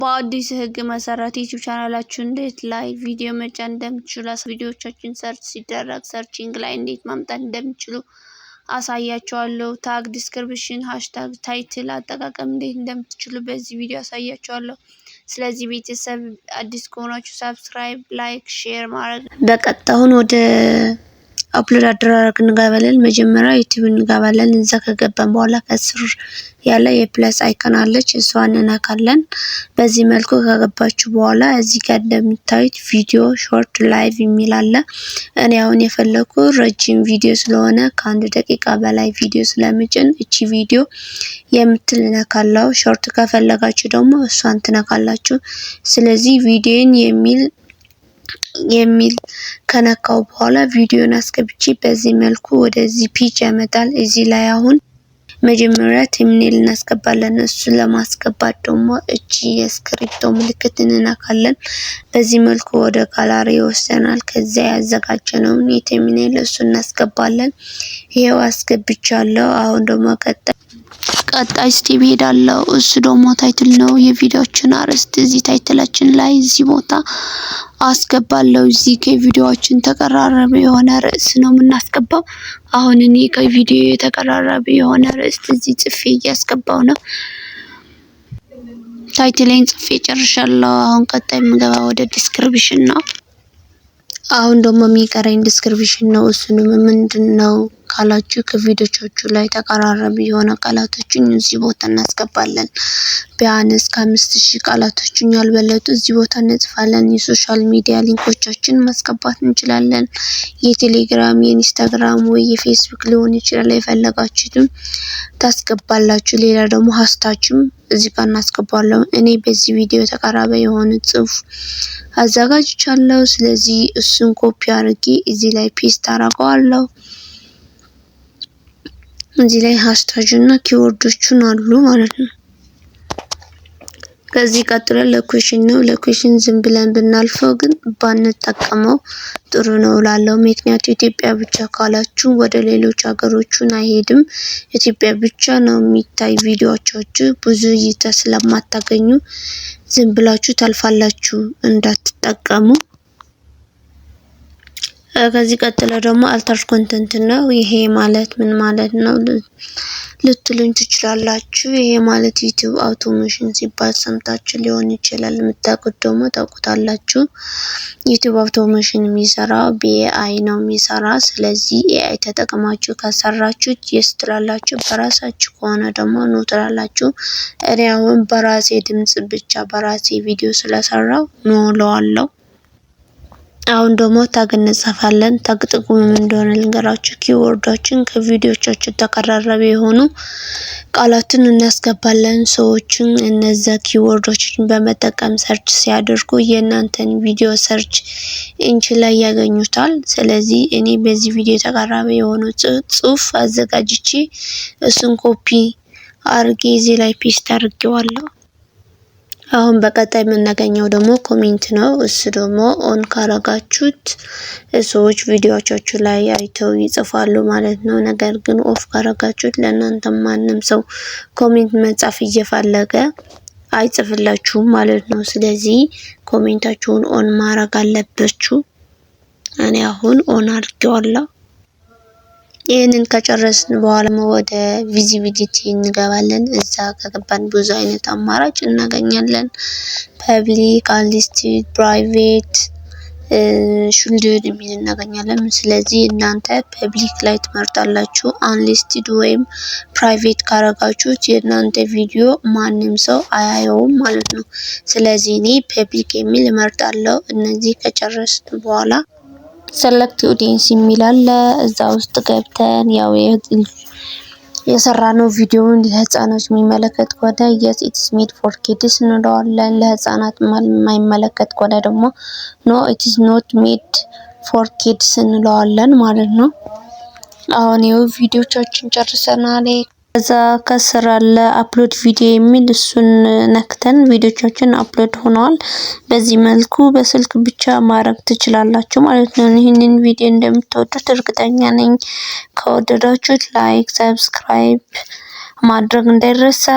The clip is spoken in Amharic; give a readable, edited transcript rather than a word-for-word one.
በአዲስ ህግ መሰረት YouTube ቻናላችሁ እንዴት ላይ ቪዲዮ መጫን እንደምትችሉ፣ ቪዲዮዎቻችን search ሲደረግ searching ላይ እንዴት ማምጣት እንደምትችሉ አሳያችኋለሁ። Tag፣ description፣ hashtag፣ title አጠቃቀም እንዴት እንደምትችሉ በዚህ ቪዲዮ አሳያችኋለሁ። ስለዚህ ቤተሰብ አዲስ ከሆናችሁ subscribe፣ like፣ share ማድረግ። በቀጥታ አሁን ወደ upload አደራረግ እንገባለን። መጀመሪያ YouTube እንገባለን። እዛ ከገባን በኋላ ከስር ያለ የ plus icon አለች፣ እሷን እንነካለን። በዚህ መልኩ ከገባችሁ በኋላ እዚህ ጋር እንደምታዩት ቪዲዮ፣ short፣ live የሚል አለ። እኔ አሁን የፈለኩ ረጅም ቪዲዮ ስለሆነ ከ1 ደቂቃ በላይ ቪዲዮ ስለምጭን እቺ ቪዲዮ የምትል እነካለሁ። Short ከፈለጋችሁ ደግሞ እሷን ትነካላችሁ። ስለዚህ ቪዲዮን የሚል ከነካው በኋላ ቪዲዮን አስገብቼ በዚህ መልኩ ወደዚህ page ያመጣል። እዚህ ላይ አሁን መጀመሪያ thumbnail እናስገባለን። እሱን ለማስገባት ደግሞ እቺ የስክሪፕቶ ምልክት እንነካለን። በዚህ መልኩ ወደ ጋላሪ ይወስደናል። ከዚያ ያዘጋጀነውን የ thumbnail እሱ እናስገባለን። ይሄው አስገብቻለሁ። አሁን ደግሞ ቀጣይ step ሄዳለሁ። እሱ ደግሞ title ነው። የቪዲዮችን አርዕስት እዚህ title ኣችን ላይ እዚህ ቦታ አስገባለሁ። እዚህ ከቪዲዮዎችን ተቀራራቢ የሆነ ርዕስ ነው የምናስገባው። አሁን እኔ ከቪዲዮ የተቀራራቢ የሆነ ርዕስ እዚህ ጽፌ እያስገባው ነው። Title ኤን ጽፌ ጨርሻለሁ። አሁን ቀጣይ የምገባ ወደ description ነው። አሁን ደግሞ የሚቀረኝ description ነው። እሱንም ምንድን ነው ካላችሁ ከቪዲዮቻችሁ ላይ ተቀራራቢ የሆነ ቃላቶችን እዚህ ቦታ እናስገባለን። ቢያንስ ከ5,000 ቃላቶችን ያልበለጡ እዚህ ቦታ እንጽፋለን። የ social media link ኦቻችን ማስገባት እንችላለን። የቴሌግራም፣ የኢንስታግራም ወይ የፌስቡክ ሊሆን ይችላል። የፈለጋችሁትም ታስገባላችሁ። ሌላ ደግሞ hashtag ም እዚህ ጋር እናስገባለን። እኔ በዚህ ቪዲዮ ተቀራራቢ የሆነ ጽሁፍ አዘጋጅቻለሁ። ስለዚህ እሱን ኮፒ አድርጌ እዚህ ላይ paste አደርገዋለሁ። እዚህ ላይ hashtag እና keyword ኦቹን አሉ ማለት ነው። ከዚህ ቀጥሎ location ነው። Location ዝም ብለን ብናልፈው ግን ባንጠቀመው ጥሩ ነው እላለሁ። ምክንያቱ ኢትዮጵያ ብቻ ካላችሁ ወደ ሌሎች ሀገሮችን አይሄድም። ኢትዮጵያ ብቻ ነው የሚታይ ቪዲዮዎቻችሁ፣ ብዙ እይታ ስለማታገኙ ዝም ብላችሁ ታልፋላችሁ፣ እንዳትጠቀሙ። ከዚህ ቀጥሎ ደግሞ altered content ነው። ይሄ ማለት ምን ማለት ነው ልትሉኝ ትችላላችሁ። ይሄ ማለት YouTube automation ሲባል ሰምታችሁ ሊሆን ይችላል። የምታውቁት ደግሞ ታውቁታላችሁ። YouTube automation የሚሰራው በ AI ነው የሚሰራ። ስለዚህ AI ተጠቅማችሁ ከሰራችሁ yes ትላላችሁ። በራሳችሁ ከሆነ ደግሞ no ትላላችሁ። እኔ አሁን በራሴ ድምጽ ብቻ በራሴ ቪዲዮ ስለሰራው no እለዋለሁ። አሁን ደግሞ tag እንጽፋለን። Tag ጥቅሙ ምን እንደሆነ ልንገራችሁ። Keyword ኦችን ከቪዲዮቻችን ተቀራራቢ የሆኑ ቃላትን እናስገባለን። ሰዎችን እነዛ keyword ኦችን በመጠቀም search ሲያደርጉ የእናንተን ቪዲዮ search engine ላይ ያገኙታል። ስለዚህ እኔ በዚህ ቪዲዮ ተቀራራቢ የሆኑ ጽሁፍ አዘጋጅቼ እሱን ኮፒ አርጌ እዚህ ላይ paste አድርጌዋለሁ። አሁን በቀጣይ የምናገኘው ደግሞ comment ነው። እሱ ደግሞ on ካረጋችሁት ሰዎች ቪዲዮዎቻችሁ ላይ አይተው ይጽፋሉ ማለት ነው። ነገር ግን off ካረጋችሁት ለእናንተ ማንም ሰው comment መጻፍ እየፈለገ አይጽፍላችሁም ማለት ነው። ስለዚህ comment ኣችሁን on ማድረግ አለባችሁ። እኔ አሁን on አድርጌዋለሁ። ይህንን ከጨረስን በኋላ ወደ visibility እንገባለን። እዛ ከገባን ብዙ አይነት አማራጭ እናገኛለን። Public፣ unlisted፣ private፣ scheduled የሚል እናገኛለን። ስለዚህ እናንተ public ላይ ትመርጣላችሁ። Unlisted ወይም private ካረጋችሁት የእናንተ ቪዲዮ ማንም ሰው አያየውም ማለት ነው። ስለዚህ እኔ public የሚል እመርጣለሁ። እነዚህ ከጨረስን በኋላ select audience የሚል አለ። እዛ ውስጥ ገብተን ያው የሰራነው ቪዲዮውን ለህፃኖች የሚመለከት ከሆነ yes, it's made for kids እንለዋለን። ለህፃናት የማይመለከት ከሆነ ደግሞ no, it's not made for kids እንለዋለን ማለት ነው። አሁን ይኸው ቪዲዮቻችን ጨርሰናል። ከዛ ከስር አለ upload video የሚል፣ እሱን ነክተን ቪዲዮቻችን upload ሆነዋል። በዚህ መልኩ በስልክ ብቻ ማድረግ ትችላላችሁ ማለት ነው። ይህንን ቪዲዮ እንደምትወዱት እርግጠኛ ነኝ። ከወደዳችሁት like፣ subscribe ማድረግ እንዳይረሳ።